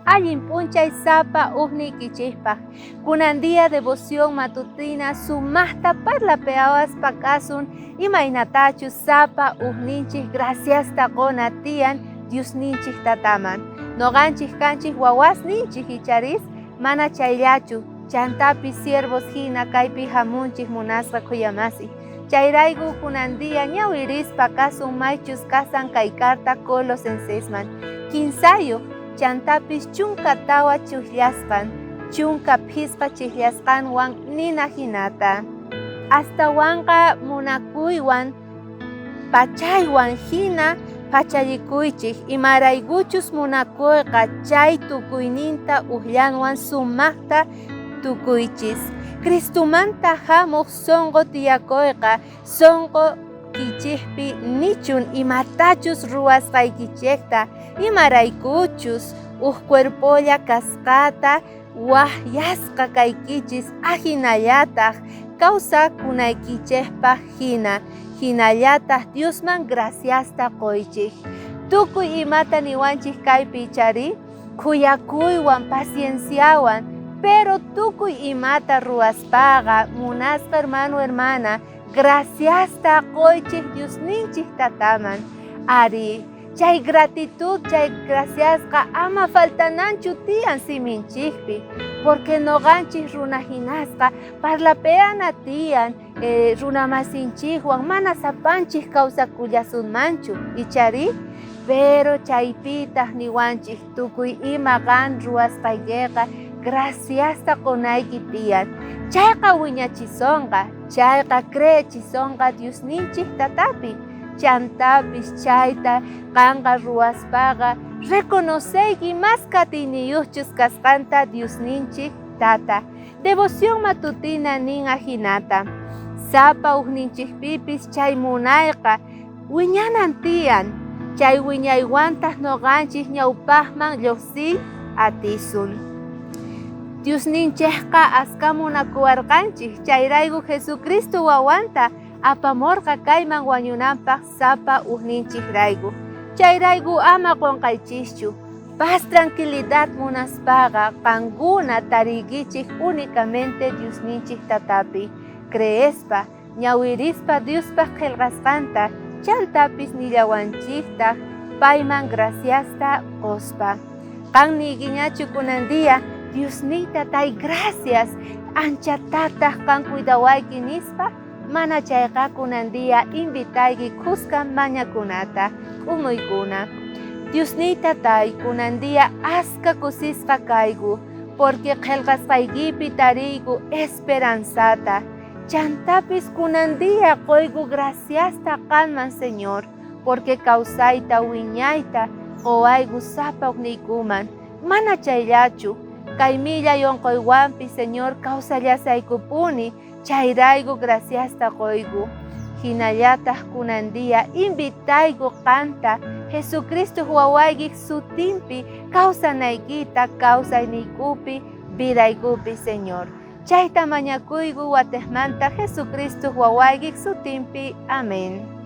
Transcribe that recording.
Allin p'unchay sapa ujniykichejpaj. Kunan día devoción matutina sumajta parlapeawaspa kasun imaynatachus sapa ujninchej graciasta qona tiyan Diosninchej Tataman. Noqanchej kanchej wawasninchej icharis mana chayllachu, chantapis siervos jina kaypi jamunchej munasqa khuyamasi. Chayrayku kunan día ñawirispa kasun maychus kasan kay carta Colosensesman. Kinsayoj, chantapis 14 chujllasqan, 15 chijllasqanwan nina jinata. Astawanqa munakuywan pachaywan jina pachallikuychej, imaraykuchus munakoyqa chay tukuyninta ujllanwan sumajta tukuychis. Cristomanta jamoj sonqo tiyakoyqa sonqo kichejpi nichun imatachus ruwasqaykichejta, imaraykuchus uj cuerpolla kasqata wajyasqa kaykichis, ajinallataj kawsakunaykichejpaj jina, jinallataj Diosman graciasta qoychej. Tukuy imata niwanchej kaypi icharí? Khuyakuywan, pacienciawan, pero tukuy imata ruwaspaqa, munasqa hermano, hermana, graciasta qoychej Diosninchej Tataman. Arí, chay gratitud, chay graciasqa ama faltananchu tiyan siminchejpi, porque noqanchej runa jinasqa parlapeana tiyan runamasinchejwan, mana sapanchej kawsakullasunmanchu, icharí? Pero chaypitaj niwanchej tukuy ima qan ruwasqaykeqa graciasta qonayki tiyan. Chayqa wiñachisonqa, chayqa creechisonqa Diosninchej Tatapi. Chantapis chayta qanqa ruwaspaqa reconoceyki más katiyniyojchus kasqanta Diosninchej Tata. Devoción matutina nin ajinata. Sapa ujninchejpipis chay munayqa wiñanan tiyan, chay wiñaywantaj noqanchej ñawpajman llojsiy atisun. Diosninchejqa aska munakuwarqanchej, chayrayku Jesucristo wawanta apamorqa kayman wañunanpaj sapa ujninchejrayku. Chayrayku ama qonqaychischu, paz tranquilidad munaspaqa qankuna tariykichej únicamente Diosninchej Tatapi, creespa, ñawirispa Diospaj qhelqasqanta, chantapis nillawanchejtaj payman graciasta qospa. Qan niykiñachu kunan día, Diosniy Tatay gracias, anchatataj qan cuidawayki nispa? Mana chayqa kunan día invitayki khuska mañakunata, k'umuykuna. Diosniy Tatay, kunan día aska kusisqa kayku, porque qhelqasqaykipi tariyku esperanzata. Chantapis kunan día qoyku graciasta qanman, Señor, porque kawsayta wiñayta qowayku sapa ujniykuman. Mana chayllachu, kay millay onqoywanpis, Señor, kawsallasaykupuni, chayrayku graciasta qoyku. Jinallataj kunan día invitayku qanta Jesucristo wawaykej sutinpi kawsanaykita kawsayniykupi vidaykupi, Señor. Chayta mañakuyku watejmanta Jesucristo wawaykej sutinpi. Amén.